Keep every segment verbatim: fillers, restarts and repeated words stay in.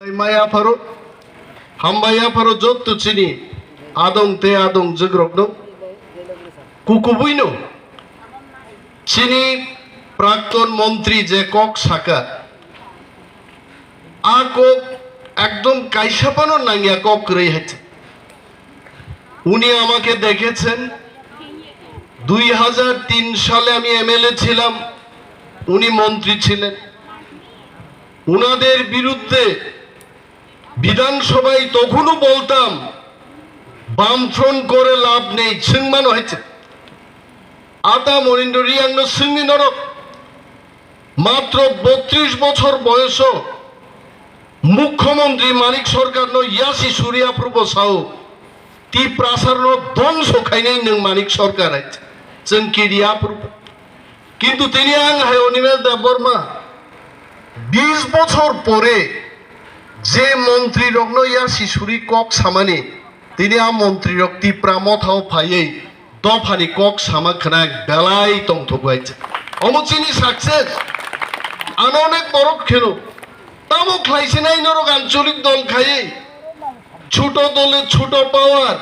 Maya pharo, hambai ya pharo jotto chini adong te adong jwkrokno. Kukubuino chini prakton montri je kok saka, a kok ekdom kaisa phano nangya kok kwrwi hai. উনি আমাকে দেখেছেন, দুই হাজার তিন সালে আমি এমএলএ ছিলাম, উনি মন্ত্রী ছিলেন। ওনাদের বিরুদ্ধে বিধানসভায় তখনও বলতাম, বামফ্রন্ট করে লাভ নেই, সিংমান হয়েছে। আতা মনিন্দ্র রিয়াংনো সিংনি নরক, মাত্র বত্রিশ বছর বয়স, মুখ্যমন্ত্রী মানিক সরকারনো ইয়াসি সুরিয়া প্রভু সাউ, তিপ্রাসারনো ধ্বংস খাইনাই নং মানিক সরকার আইছে, চং কিরিয়া প্রভু। কিন্তু তিনি আং হাই অনিমেল দেববর্মা বিশ বছর পরে যে মন্ত্রী রকনো ইয়াসি সুরি কক সামানি, তিনি আ মন্ত্রী রক তিপ্রা মথাও ফাইয়ে dophani kok sama khwna belai tongthok bai. Omo chini success. Ano onek borok kheno. Tamo khlai sinai norok ancholik dol khai. Chuto dole chuto power.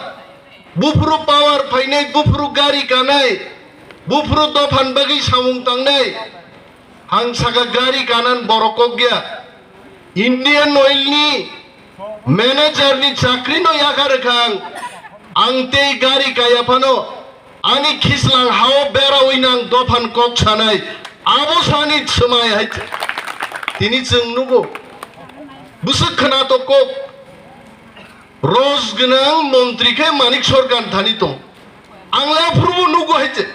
Buphuru power phainai, buphuru gari kanai. Buphuru dophan bagwi samung tangnai. Ang saka gari kanan borok kok ya. Indian Oil ni manager ni chakri no yakar kha ang. Ang tei gari kaya phano ani khislang hao berawi nang dophan kok sanai. Abo sani swmai hai. Tini chwng nugo. Bwswk khwna to kok. Roj gwnang montri khe Manik Sorkar thani tong. Ang le aphuru bo nugo hai che.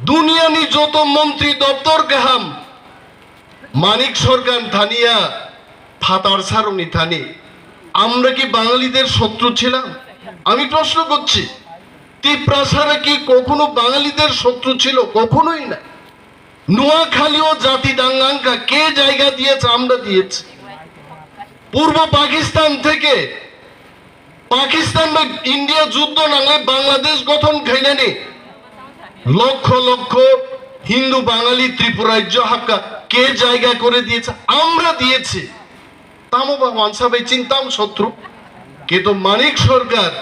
Duniyani joto montri doptor kaham Manik Sorkar thani ya, phatar sarokni thani. আমরা কি বাঙালিদের শত্রু ছিলাম? আমি প্রশ্ন করছি, তিপ্রাসারা কি কখনো বাঙালিদের শত্রু ছিল? কখনোই না। নোয়াখালীও জাতি দাঙ্গা আঙ্কা কে জায়গা দিয়েছে? আমরা দিয়েছি। পূর্ব পাকিস্তান থেকে পাকিস্তান বা ইন্ডিয়া যুদ্ধ নাঙে বাংলাদেশ গঠন খাইনানি লক্ষ লক্ষ হিন্দু বাঙালি ত্রিপুরা রাজ্য হাক্কা কে জায়গা করে দিয়েছে? আমরা দিয়েছি। Tamo ba wansa bai chini tamo sotru? Kintu Manik Sarkar,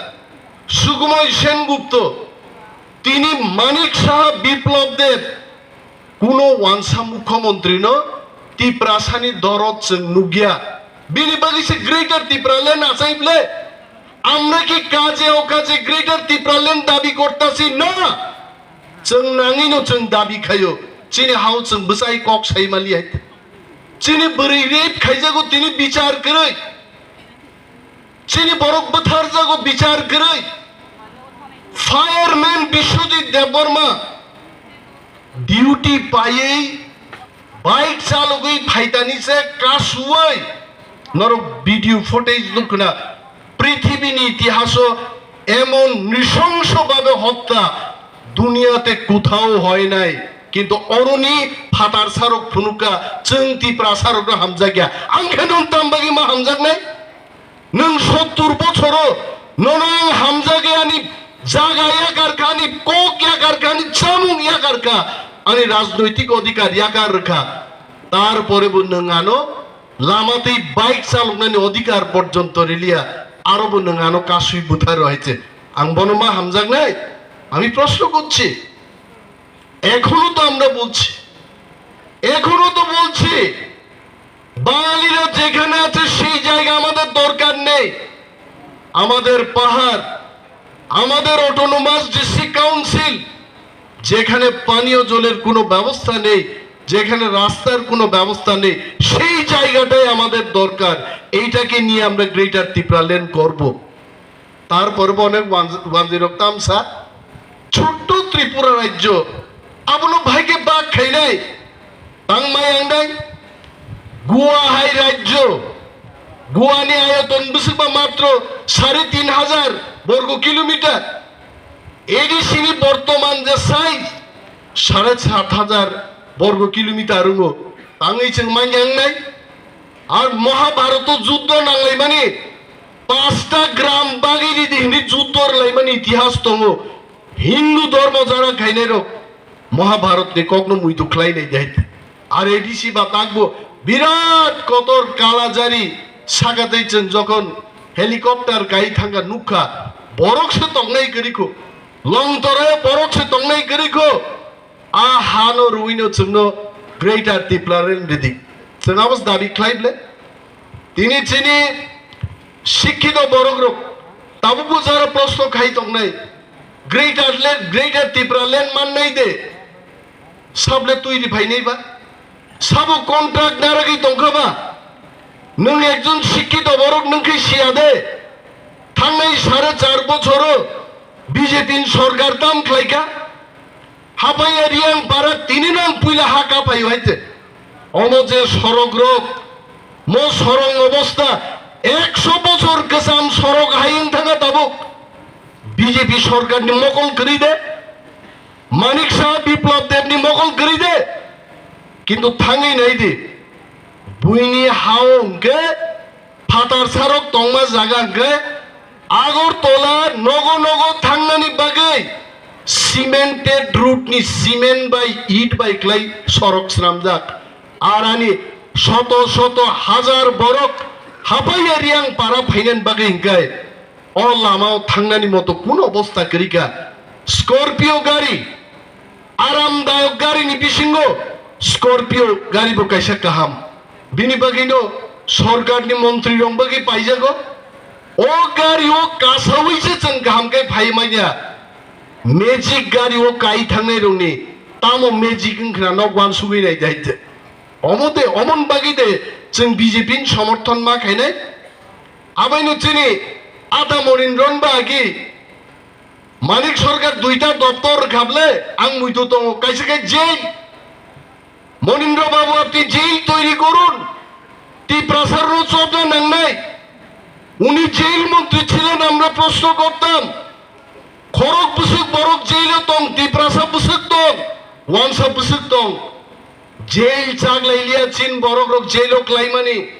Sukumoy Sengupt, tini Manik Saha, Biplab Deb, kuno wansa mukhyamantri no Tiprasani dorot chwng nukya. Bini bagwi se Greater Tipraland achai ble. Amra ki kaje o kaje Greater Tipraland dabi kortasi na? Chwng nangwi no chwng dabi khaio. Chini hao chwng bwchai kok sai mali hai. Chini bwrwi rape khaijago tini bichar kwrwi. Chini borok bwtharjago bichar kwrwi. Fireman Biswajit Debbarma duty paiwi bike chalogwi phaitani se kasuwai norok video footage nukna. Prithibini itihaso emon nrisongso babe hotta duniyate kuthao hoy nai. Kintu oroni phatar sarok phunuka chwng Tipra sarokno hamjakya. Ang khe non tambagi ma hamjaknai? Nwng sottur bochoro nono ang hamjagwi ani jaga yakarkha, ani kok yakarkha, ani chamung yakarkha, ani rajnoitik odhikar yakar rwkha. Tarpore bo nwng ano lama tei bike chaloknani odhikar porjonto riliya, aro bo nwng ano kasui butharwi hai se. Ang bono ma hamjaknai? Ami proshno korchi. এখনো তো আমরা বলছি, এখনো তো বলছি, বাঙালিরা যেখানে আছে সেই জায়গা আমাদের দরকার নেই। আমাদের পাহাড়, আমাদের অটোনোমাস ডিস্ট্রিক্ট কাউন্সিল, যেখানে পানীয় জলের কোনো ব্যবস্থা নেই, যেখানে রাস্তার কোনো ব্যবস্থা নেই, সেই জায়গাটাই আমাদের দরকার। এইটাকে নিয়ে আমরা গ্রেটার তিপ্রাল্যান্ড করব। তারপরে অনেক ওয়ানজিরক তামসা ছোট্ট ত্রিপুরা রাজ্য, abono bhai khe bak khainai tangmai ang dai? Goa hai rajyo, Goa ni ayoton bwswkba matro sare tin hajar borgo kilometer, A D C ni bortoman je size sare sat hajar borgo kilometer wngo, tangwi chwng manya wngnai? Ar Mahabharoto juddho nanglaimani pasta gram bagwi ridi hwnwi juddho rwlaimani itihas tongo. Hindu dhormo jara khainairok Mahabharatni kokno muitu khlainai de hai. Ar A D C ba takbo birat kotor kalajari Saka tei chwng jokhon helicopter kai thangkha nukha, borok se tongnai kwrwi kho, longtore borok se tongnai kwrwi kho. A hano rwino chwngno Greater Tipraland ridi. Chwng abo dabi khlai ble. Tini chini sikhito borok rok tabuk bo jara proshno khai tongnai. Greater land, Greater Tipraland mannai de. Sable twi ri phainai ba? Sabo contract naragwi tongkha ba? Nwng ekjon sikhito borok nwng khe siya de. Thangnai sare char bochoro B J P ni sorkar tam khlaikha. Hapaiya Riang para tini nang puila ha kapai hai te. Omo je sorok rok, mo sorong obostha, ekso bochor kwcham sorok hai wng thangkha tabuk. B J P sorkar ni mokol kwrwi de. Manik Saha Biplab Deb ni mokol kwrwi de, kintu thangwi nai di, buini ha-o hwnkhe phatar sarok tongma jaga hwnkhe Agartala nogo nogo thangnani bagwi cemented road ni cement bai it bai kwlai sorok swnamjak. Arani soto soto hajar borok Hapaiya Riang para phainani bagwi hwnkhe o lamao thangnani moto kunu obostha kwrwi kha. Scorpio gari, aramdayok garini bisingo Scorpio gari bo kaisa kaham. Bini bagwino sorkarni montrirok bagwi paijago. O gari o kasaui se chwng kaham khe phai manya. Magic gari o kai thangnai rokni tamo magic wngkhna nok wansugwi nai dai. Omo de, omon bagwi de chwng B J P ni somorthon ma khainai. Abaino chini Ata Monindron ba agi Manik Sarkar duita doptor rwkha ble, ang muitu tongo, kaisa khe jail. Monindra Babu, apni jail toiri korun, Tiprasa rok chobna nangnai. Uni jail montri chhilen, amra proshno kortam. Khorok bwswk borok jailo tong, Tiprasa bwswk tong, Wansa bwswk tong. Jail chaglai liya chin borok rok jailo klaimani.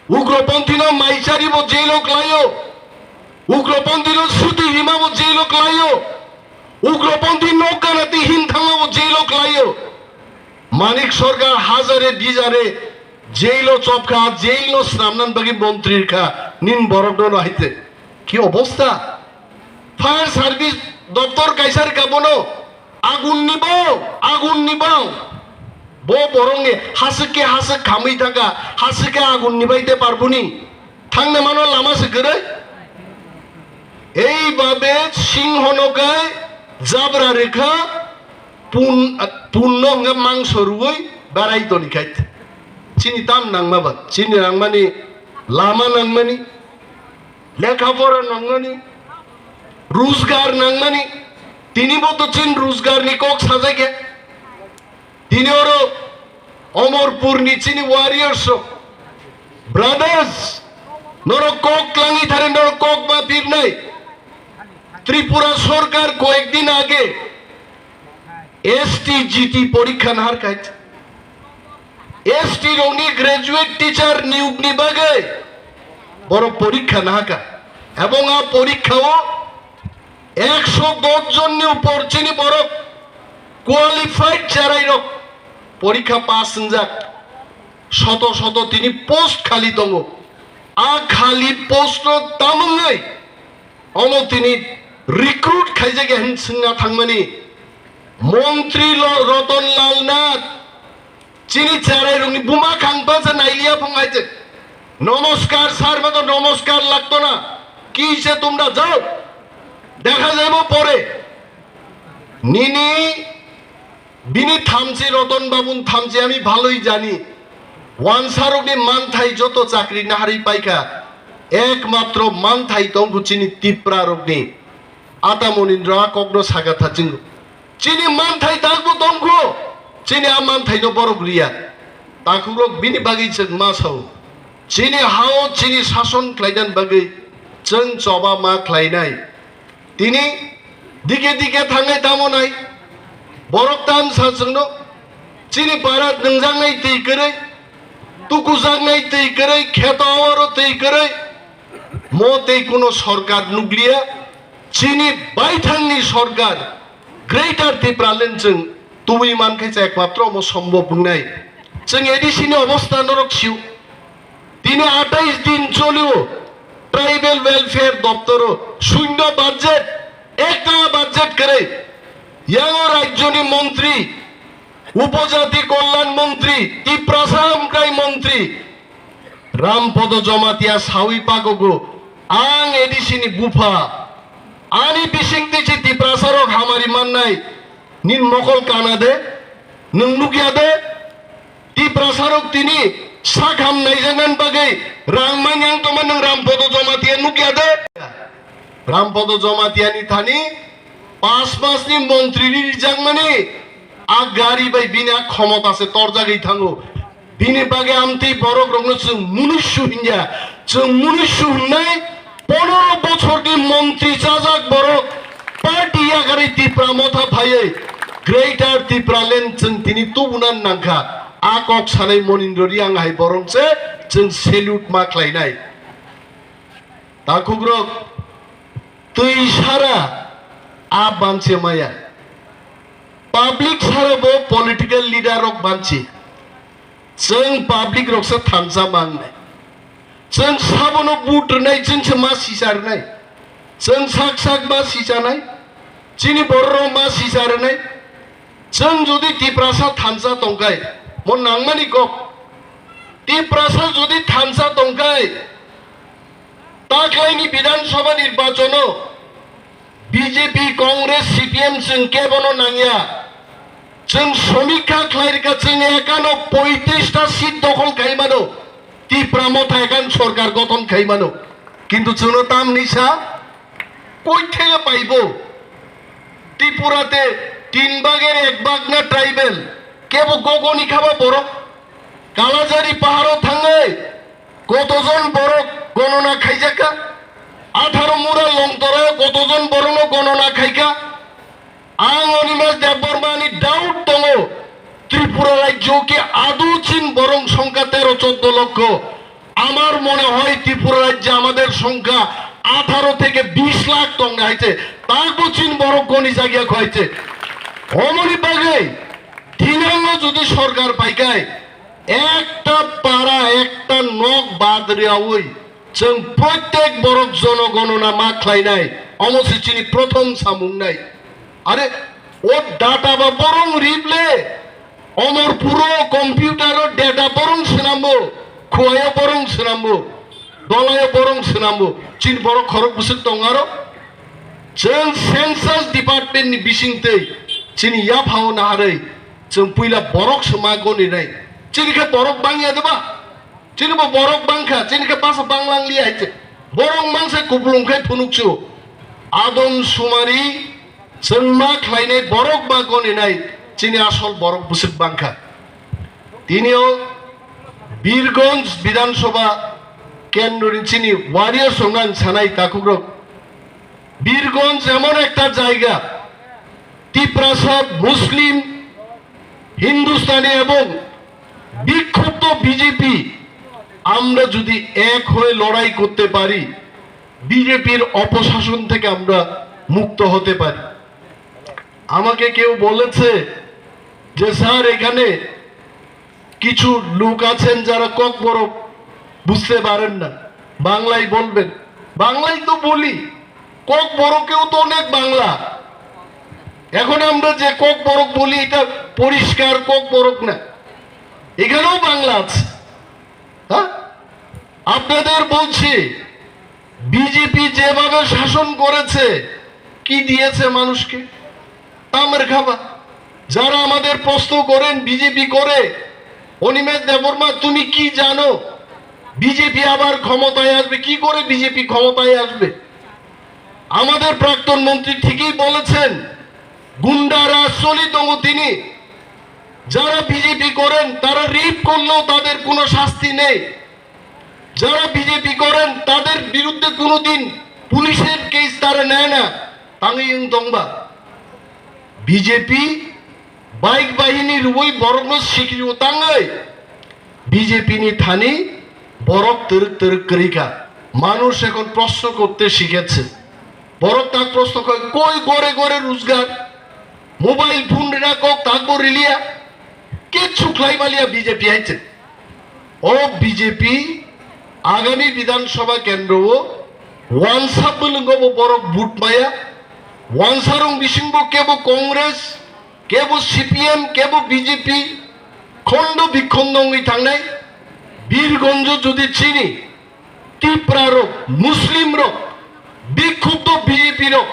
Ugroponthino maichari bo jailo klaio. Ugroponthino suti rima bo jailo klaio. Ugroponthi nokkanati hin thangma bo jailo klaio. Manik Sarkar hazare bijare jailo chopkha, jailno snamnan bagwi montri rwkha, nin borokno no haite. Ki obostha? Fire service doptor kaisa rwkha bono. Agunni bau, agunni bau. Bo borokni haswk khe haswk khamwi thangkha, haswk khe agunni bai de parbuni. Thangna mano lama se kwrwi. Ei babe singhono kai jabra rwkha pun-, punno hwnkhe mangso rwui barai toni khai. Chini tam nangma ba, chini nangmani lama nangmani. Lekha pora nangmani, rujgar nangmani, tini bo to chin rujgar ni kok sajai khe. Tini oro Omorpur ni chini warriors rok, brothers, norok kok klangwi thare norok kok ma pirnai. Tripura Sarkar koyek din age S T G T porikha nahar khai. S T rokni graduate teacher niyokni bagwi borok porikha nahaka. Ebong a porikha o ekso dos jonni upor chini borok qualified cherai rok porikha pass wngjak. Soto soto tini post khali tongo. A khali post no tamungwi omo tini recruit khaijak ya hin swngna thangmani montri lo-, Roton Lal Nath. Chini cherai rokni buma khang basa nailiya phung hai je. Namaskar sir, ma to namaskar lagto na. Ki se tumra jao. Dekha jaibo pore. Nini bini thamchi, Roton Babun thamchi ami bhaloi jani. Wansarokni manthai joto chakri naharwi paikha. Ekmatro manthai tongkhu chini Tipra rokni. Ata Monindra kokno saka thaching. Chini manthai takbo tongkho, chini a manthaino borok riya. Takhukrok bini bagwi chwng ma sao. Chini hao chini sason khlainani bagwi chwng choba ma khlainai. Tini dike dike thangnai tamo nai. Borok tam sa chwngno. Chini para nwngjaknai twi kwrwi, tukujaknai twi kwrwi, kheto oro twi kwrwi. Mo tei kuno sorkar nukliya. Chini baithangni sorkar Greater Tipraland chwng tubui mankhe cha ekmatro omo sombhob wngnai. Chwng A D C ni obostha norok sio. Tini atais din cholio tribal welfare doptoro shunyo budget, ekta budget kwrwi. Yango rajyoni montri, upojati kolyan montri, Tiprasa hamkrai montri Rampodo Jomatia sawi pagogo, ang A D C ni bupha, ani bising twi se Tiprasa rok hamari mannai, nin mokol kana de, nwng nukya de? Tiprasa rok tini sak ham naijaknani bagwi rang manyang tongma nwng Rampodo Jomatia nukya de? Rampodo Jomatia ni thani pas mas ni montri ri rijakmani a gari bai bini a khomota se torjagwi thango. Bini bagwi amtwi borok rokno chwng munusu hinya, chwng munusu hinnai. Pondro bochorni montri chajak borok party yakarwi Tipra motha phaiwi Greater Tipraland chwng tini tubuna nangkha. A kok sanai Monindro Riang hai borok se chwng salute ma khlainai. Takhukrok twi sara a banse maya. Public sara bo political leader rok banse. Chwng public rok se thansa mangnai. Chwng sabono vote rwnai, chwng se ma sisa rwnai. Chwng sak sak ma sisanai. Chini borok rok ma sisa rwnai. Chwng jodi Tiprasa thansa tongkai, mo nangmani kok. Tiprasa jodi thansa tongkai, taklaini Bidhan Sabha nirbachono B J P, Congress, C P M chwng kebono nangya. Chwng somikha khlai rwkha, chwng ekano poitris ta seat dokhol khai mano, Tipra motha ekan sorkar gothon khai mano. Kintu chwngno tamni sa koi thege paibo? Tripura te tin bhager ek bhag na tribal, kebo gogoni khaba borok? Kalajari paharo thangwi kotojon borok gonona khaijakha? Atharo mura Longtoro kotojon borokno gonona khaikha? Ang Animesh Debbarma ni doubt tongo, Tripura rajyo ke adu chin borok songkha tero choddo lokho. আমার মনে হয় ত্রিপুরা রাজ্যে আমাদের সংখ্যা আঠারো থেকে বিশ lakh tongna haiche, takbo chin borok goni jagiya kho haiche. Omoni bagwi thinango jodi sorkar paikai, ekta para, ekta nok bad riyawi chwng protek borok jonogonona ma khlainai, omo se chini prothom samung nai. Are, o data ba borong rible, omor puro computer o data borong swnambo, khuayo borong swnambo, dolayo borong swnambo, chini borok khorok bwswk tong aro. Chwng census department ni bising twi chini yaphao naharwi chwng puila borok se ma goni nai. Chini khe borok bangya de ba? Chini bo borok bangkha, chini khe basa banglang liya hai se. Borok mangsa kuplung khai phunuk chu. Adom sumari chwng ma khlainai borok ma goni nai, chini asol borok bwswk bangkha. Tinio Birgonj Bidhan Sabha kendroni chini warriors rokno ang sanai takhukrok. Birganj এমন একটা জায়গা, তিপ্রাসা মুসলিম, হিন্দুস্তানি এবং বিক্ষুব্ধ বিজেপি, আমরা যদি এক হয়ে লড়াই করতে পারি, বিজেপির অপশাসন থেকে আমরা মুক্ত হতে পারি। আমাকে কেউ বলেছে যে, "স্যার, এখানে কিছু লোক আছেন যারা ককবরক বুঝতে পারেন না, বাংলায় বলবেন।" বাংলায় তো বলি, ককবরকেও তো অনেক বাংলা। এখন আমরা যে ককবরক বলি, এটা পরিষ্কার ককবরক না, এখানেও বাংলা আছে। হ্যাঁ, আপনাদের বলছি, বিজেপি যেভাবে শাসন করেছে, কি দিয়েছে মানুষকে? তামের খাবা। যারা আমাদের প্রশ্ন করেন, বিজেপি করে, অনিমেষ দেববর্মা, তুমি কি জানো? বিজেপি আবার ক্ষমতায় আসবে, কি করে বিজেপি ক্ষমতায় আসবে? আমাদের প্রাক্তন মন্ত্রী ঠিকই বলেছেন, গুন্ডা রাজ চলি তবু তিনি। যারা বিজেপি করেন, তারা রেপ করলেও তাদের কোনো শাস্তি নেই। যারা বিজেপি করেন, তাদের বিরুদ্ধে কোনোদিন পুলিশের কেস তারা নেয় না। Tangwi wng tongba, BJP bike bahini rwui borokno sikrio tangwi BJP ni thani borok twrwk twrwk kwrwi kha. মানুষ এখন প্রশ্ন করতে শিখেছে। Borok tak প্রশ্ন করে, "কই ঘরে ঘরে রোজগার? Mobile phone rwna kok takbo rwliya? Kichu khlai maliya BJP hai se." O BJP Agami Bidhan Sabha kendro o wansa bwlwngo bo borok vote maya, wansarok bisingbo kebo Congress, kebo C P M, kebo B J P, khondo bikhondo wngwi thangnai. Birgonjo jodi chini Tipra rok, Muslim rok, bikhupto B J P rok,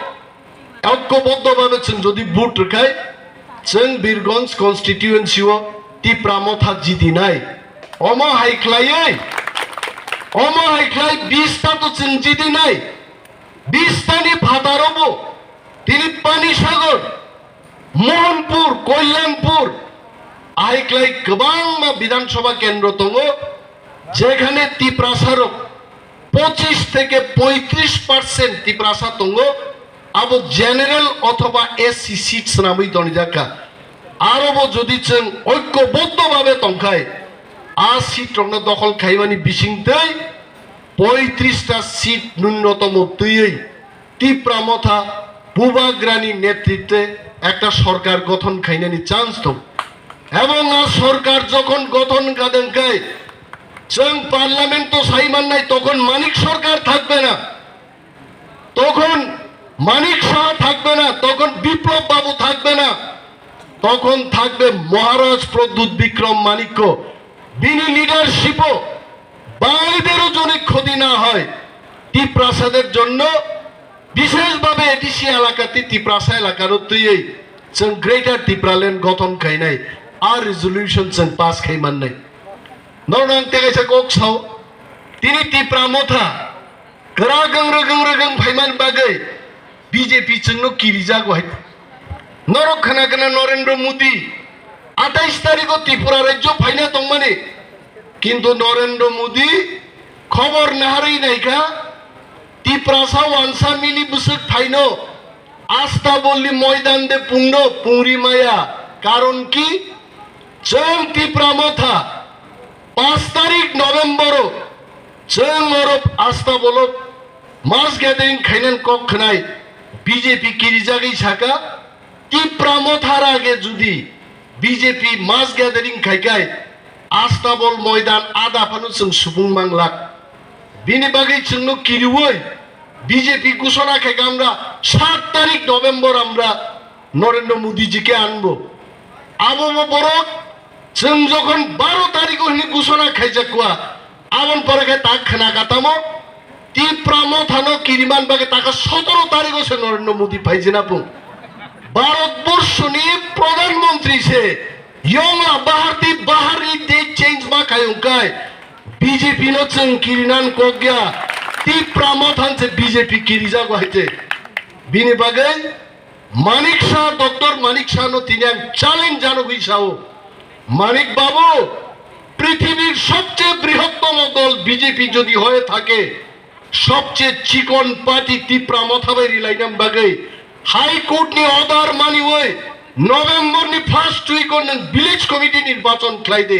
oikoboddo babe chwng jodi vote rwkhai, chwng Birgonj constituency o Tipra Motha jidinai. Omo hai khlaiwi, omo hai khlai bis ta to chwng jidinai. Bis ta ni phataro bo tini Panisagar, Mohanpur, Kalyanpur, ahai khlai kwbangma Bidhan Sabha kendro tongo, jekhane Tiprasa rok pochish theke poitrish percent Tiprasa tongo, abo general othoba S C seat swnamwi tonijak kha. Aro bo jodi chwng oikoboddo babe tongkhai, a seat rokno dokhol khaimani bisingtwi poitrish ta seat nunnotomo twiwi Tipra Motha Bubagrani netritwe ekta sorkar gothon khainani chance tong. Ebong a sorkar jokhon gothon kadengkai, chwng parliament to sai mannai, tokhon Manik Sarkar thakbe na, tokhon Manik Saha thakbe na, tokhon Biplab Babu thakbe na, tokhon thakbe Maharaj Pradyut Bikram Manikya. Bini leadership o Bangalidero joni khoti na hoy, Tiprasader jonno, bisheshbhabe A D C elakate Tiprasa elakaro twiwi chwng Greater Tipraland gothon khainai, a resolution chwng pass khai mannai. Norok ang tei kaisa kok sao, tini Tipra Motha kwrak wng rwgwng rwgwng phaimani bagwi B J P chwngno kirijago hai. Norok khna khna Narendra Modi atais tarikho Tripura rajyo phaina tongmani, kintu Narendra Modi khobor naharwi naikha, Tiprasa wansa mili bwswk phaino Astabolni moidan de pungno pungri maya, karon ki? Chwng Tipra Motha, paanch tarik November o chwng oro Astabolo mass gathering khainani kok khwnai. B J P kirijagwi saka, Tipra Motha rage judi B J P mass gathering khaikai, Astabol moidan ada phano chwng supung manglak. Bini bagwi chwngno kiriwi B J P ghosona khaikha, amra saat tarik November amra Narendra Modi ji ke anbo. Abo bo borok chwng jokhon baro tarikho hwnwi ghosona khaijakwa, aboni pore khe tak khna katamo Tipra Mothano kiriman bagwi taka sotoro tarikho se Narendra Modi phaijina pung. Bharat borshoni Pradhan Mantri se, yongla baharti baharni date change ma khayungkai, B J P no chwng kirinan kokya, Tipra Mothan se B J P kirijago haite. Bini bagwi Manik Saha, Doctor Manik Saha no tini ang challenge janogwi sao, Manik Babu, পৃথিবীর সবচেয়ে বৃহত্তম দল বিজেপি যদি হয়ে থাকে, সবচেয়ে চিকন পার্টি তিপ্রা মথা bai rilainani bagwi High Court ni order maniwi November ni first week o nwng village committee nirbachon khlai de,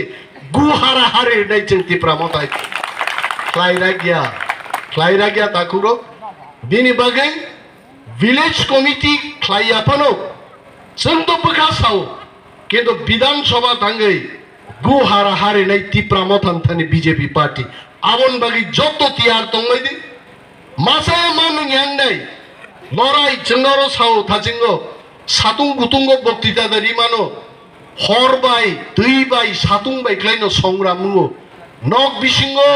gu hara hari rwnai chwng Tipra Motha hai. Khlai rakya, khlai rakya takhuk rok. Bini bagwi village committee khlai ya phano chwng to bwkha sao, kintu Bidhan Sabha thangwi gu hara harinai Tipra Motha thani B J P party. Aboni bagwi joto tiyar tongbai di. Masa ma nwng yang nai. Lorai chwng oro sao thachingo. Satung butungo boktita da rimano. Hor bai, twi bai, satung bai khlaino songram wngo. Nok bisingo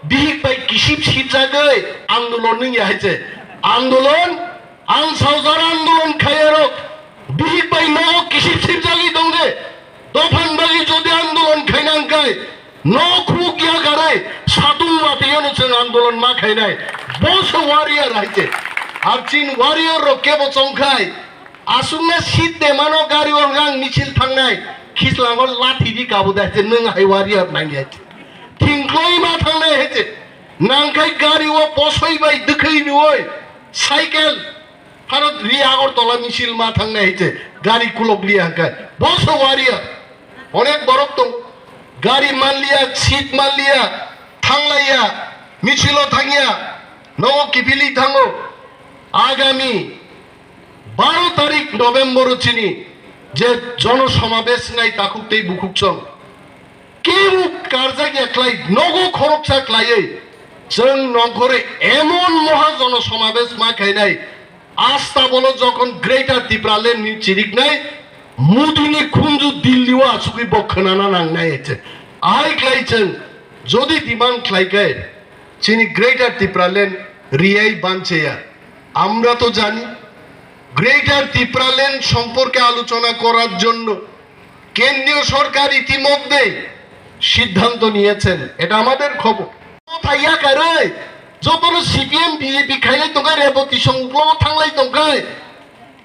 bihik bai kisip sipjagwi andolon wngya hai se. Andolon, ang saojar andolon khaiyarok bihik bai nogo kisip sipjagwi tong de. Dophani bagwi jodi andolon khaina wngkhai, nok khuk ya garai, satung watwi yano chwng andolon ma khainai. Bo se warrior hai se. Ar chin warrior rok kebo chongkhai, aswkna seat de mano gari o hwnka ang michil thangnai, khichlango lathi di kabo de hai se, nwng hai warrior nangya hai se. Thingkloi ma thangnai hai se. Nangkhai gari o bosoi bai dwkhwi nuoi, cycle, Bharat ri Agartala misil ma thangnai hai se, gari kulok liya hwnkhai. Bo se warrior. Onek borok tong. Gari manliya, seat manliya, thanglaiya, michilo thangya, nogo kiphilwi thango. Agami baro tarik November o chini je jono somabesh nai takhuk tei bukhuk chong. Kebo karjak ya khlai, nogo khoroksa khlaiwi Chwng nongkhorwi emon moha jono somabesh ma khainai, asta bolo jokhon Greater Tipraland ni chiriknai, Modi ni khunju Delhi o achugwi bo khwnana nangnai hwnkhe. Ahai khlai chwng jodi demand khlai khe chini Greater Tipraland riyai bancheya. Amra to jani, Greater Tipraland সম্পর্কে আলোচনা করার জন্য কেন্দ্রীয় সরকার ইতিমধ্যে সিদ্ধান্ত নিয়েছেন, এটা আমাদের খবর। Thaiya karwi, jotono C P M, B J P khailai tongkha, Reboti song uklogo thanglai tongkha.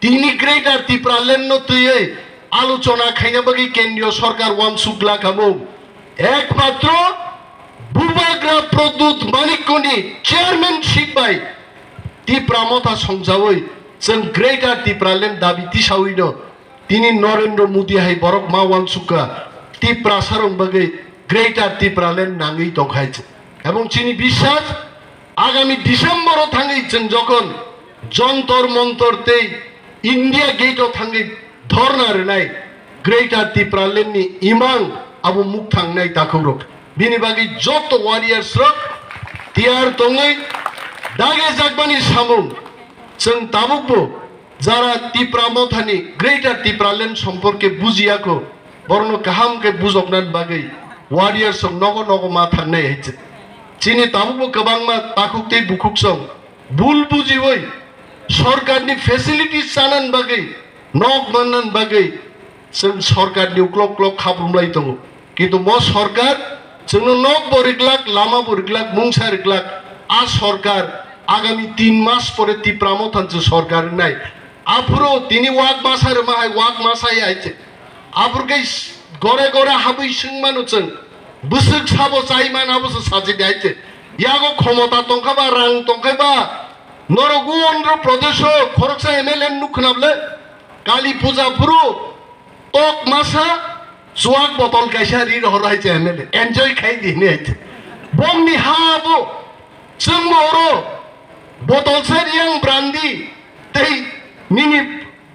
Tini Greater Tipraland no twiwi alochona khaina bagwi kendriyo sorkar uansuk la kha bo. Ekmatro Bubagra Pradyut Manikyani chairmanship bai Tipra Motha songjawi chwng Greater Tipraland dabi tisawi no tini Narendra Modi hai borok ma uansuk kha Tiprasa rok bagwi Greater Tipraland nangwi tongkhai. Ebong chini biswas Agami December o thangwi chwng jokhon Jontor Montor tei India Gate o thangwi dhorna rwnai Greater Tipraland ni imang abo mukthang nai takhukrok. Bini bagwi joto warriors rok tiyar tongwi dage jakmani samung chwng tabukbo jara Tipra Mothani Greater Tipraland সম্পর্কে bujiyakho borokno kaham khe bujoknani bagwi warriors rok nogo nogo ma thangnai hai chwng. Chini tabukbo kwbangma takhuk tei bukhuk song bul bujiwi sorkarni facilities chanani bagwi, nok mannani bagwi chwng sorkarni uklok uklok khaprumlai tongo. Kintu mo sorkar chwngno nok bo riklak, lama bo riklak, mungsa riklak. A sorkar agami tin mas pore Tipra Mothani se sorkar wngnai. Aphuru tini wak masa rwma hai, wak masa ya hai se. Aphuru khe gore gore habwi swngmano chwng. Bwswk sabo chai man abo se sachi de hai se. Yago khomota tongkha ba, rang tongkha ba. Norok o Andhra Pradesh o khoroksa M L A nuk khwnable. Kali puja phuru tok masa chuak botol kaisa ri rohor hai se M L A. Enjoy khai di hinwi hai se. Bongni ha abo. Chwngbo oro botol se riyang brandi tei nini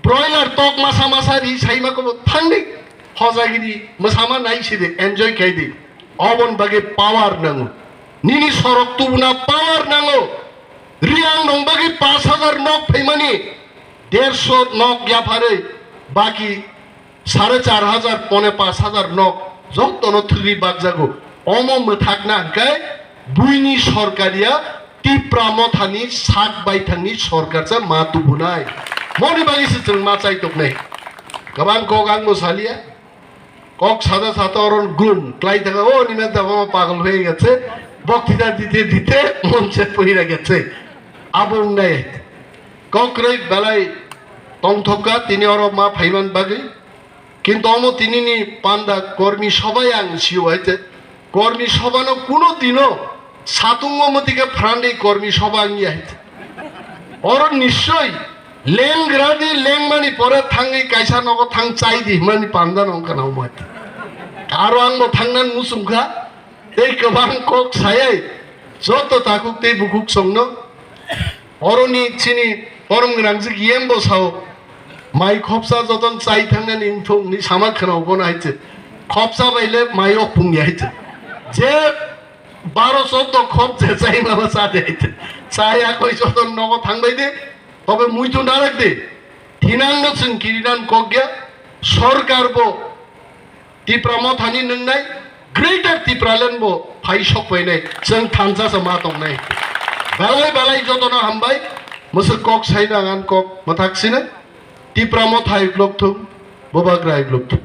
broiler tok masa masa ri saima kobo thangdi hojagiri mwsama nai sidi enjoy khai di. Obon bagwi power nango. Nini sorok tubuna power nango. Riyang nong bagwi pash hajar nok phaimani derso nok yapharwi baki sare char hajar pone pash hajar nok jotono thwgwi bakjago. Omo mwthakna hwnkhe buini sorkariya Tipra Mothani sak baithangni sorkar cha ma tubunai. Moni bagwi se chwng ma chai toknai. Kwbang kok ang bo saliya. Kok sada sata oron gum klai thaka o ni menta mama pagol hoi getse. Boktita dite dite monche pohira getse. Abo wngnai. Kokroi belai tongthokka tini oro ma phaiman bagwi. Kintu omo tinini panda kormi sobai ang sio hai te. Kormi sobano kuno dino satungo motike phrandi kormi soba ang ya hai te. Oro nischoi lengradi lengmani pore thangwi kaisa nogo thang chai di himani panda nong kana umai. Aro ang bo thangnan musungkha. Tei kwbang kok sayai joto takhuk tei bukhuk songno oroni chini borom gwnangjwk yembo sao mai khopsa joton chai thangnani wngthok ni sama khwnao bono hai se. Khopsa baile mai ok pungya hai se. Je baro choddo khop je chai mama sa de hai se. Chai akoi joton nogo thangbai de. Tobe muitu narak de. Thinangno chwng kirinan kokya. Sorkar bo Tipra Mothani nwngnai Greater Tipraland bo phai sok phainai chwng thansa se ma tongnai. Belai belai jotono hambai. Mwswk kok sai nangan kok mwthak sino. Tipra Motha hai uklok thung, Bubagra hai uklok thung.